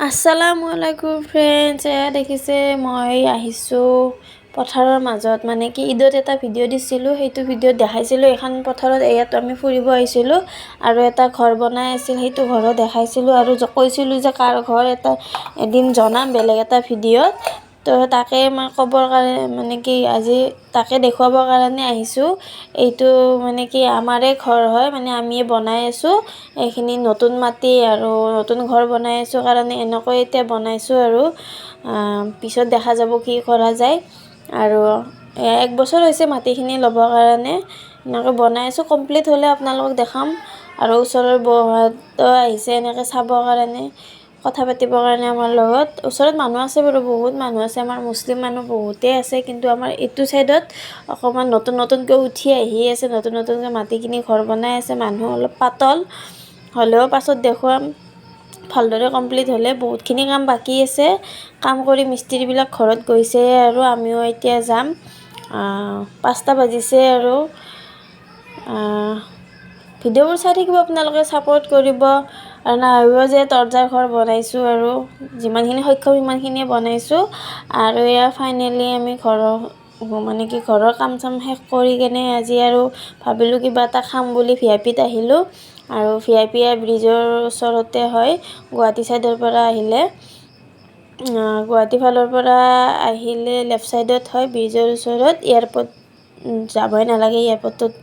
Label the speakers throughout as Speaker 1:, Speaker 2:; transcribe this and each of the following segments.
Speaker 1: আসসালামু আলাইকুম ফ্ৰেণ্ডছ, এয়া দেখিছে মই আহিছোঁ পথাৰৰ মাজত। মানে কি, ঈদত এটা ভিডিঅ' দিছিলোঁ, সেইটো ভিডিঅ'ত দেখাইছিলোঁ এইখন পথাৰত, ইয়াত আমি ফুৰিব আহিছিলোঁ আৰু এটা ঘৰ বনাই আছিল, সেইটো ঘৰো দেখাইছিলোঁ আৰু কৈছিলোঁ যে কাৰ ঘৰ এটা এদিন জনাম বেলেগ এটা ভিডিঅ'ত। তো তাকে মই ক'বৰ কাৰণে, মানে কি, আজি তাকে দেখুৱাবৰ কাৰণে আহিছোঁ। এইটো মানে কি আমাৰে ঘৰ হয়, মানে আমিয়ে বনাই আছোঁ। এইখিনি নতুন মাটি আৰু নতুন ঘৰ বনাই আছোঁ কাৰণে এনেকৈ এতিয়া বনাইছোঁ আৰু পিছত দেখা যাব কি কৰা যায়। আৰু এক বছৰ হৈছে মাটিখিনি ল'বৰ কাৰণে, এনেকৈ বনাই আছোঁ। কমপ্লিট হ'লে আপোনালোকক দেখাম। আৰু ওচৰৰ বৌহঁতো আহিছে এনেকৈ চাবৰ কাৰণে, কথা পাতিবৰ কাৰণে আমাৰ লগত। ওচৰত মানুহ আছে বাৰু, বহুত মানুহ আছে, আমাৰ মুছলিম মানুহ বহুতেই আছে। কিন্তু আমাৰ এইটো ছাইডত অকণমান নতুন নতুনকৈ উঠি আহি আছে, নতুন নতুনকৈ মাটি কিনি ঘৰ বনাই আছে। মানুহ অলপ পাতল হ'লেও পাছত দেখুৱাম ভালদৰে কমপ্লিট হ'লে। বহুতখিনি কাম বাকী আছে। কাম কৰি মিস্ত্ৰীবিলাক ঘৰত গৈছে আৰু আমিও এতিয়া যাম। 5টা বাজিছে আৰু ভিডিঅ'বোৰ চাই থাকিব আপোনালোকে, ছাপোৰ্ট কৰিব আৰু নাভাবিব যে তৰ্জাৰ ঘৰ বনাইছোঁ। আৰু যিমানখিনি সক্ষম সিমানখিনিয়ে বনাইছোঁ। আৰু এয়া ফাইনেলি আমি ঘৰৰ, মানে কি, ঘৰৰ কাম চাম শেষ কৰি কেনে আজি আৰু ভাবিলোঁ কিবা এটা খাম বুলি ভি আই পিত আহিলোঁ। আৰু ভি আই পি ব্ৰিজৰ ওচৰতে হয়। গুৱাহাটী ছাইডৰ পৰা আহিলে, গুৱাহাটী ফালৰ পৰা আহিলে লেফ্ট ছাইডত হয়, ব্ৰিজৰ ওচৰত। এয়াৰপৰ্ট যাবই নালাগে, এয়াৰপৰ্টত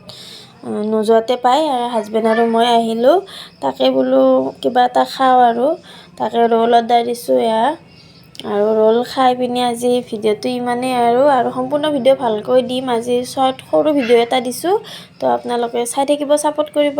Speaker 1: নোযোৱাতে পায়। আৰু হাজবেণ্ড আৰু মই আহিলোঁ, তাকে বোলো কিবা এটা খাওঁ আৰু তাকে ৰোল অৰ্ডাৰ দিছোঁ এয়া। আৰু ৰোল খাই পিনে আজি ভিডিঅ'টো ইমানেই আৰু আৰু সম্পূৰ্ণ ভিডিঅ' ভালকৈ দিম। আজি শ্বৰ্ট সৰু ভিডিঅ' এটা দিছোঁ, তো আপোনালোকে চাই থাকিব, ছাপোৰ্ট কৰিব।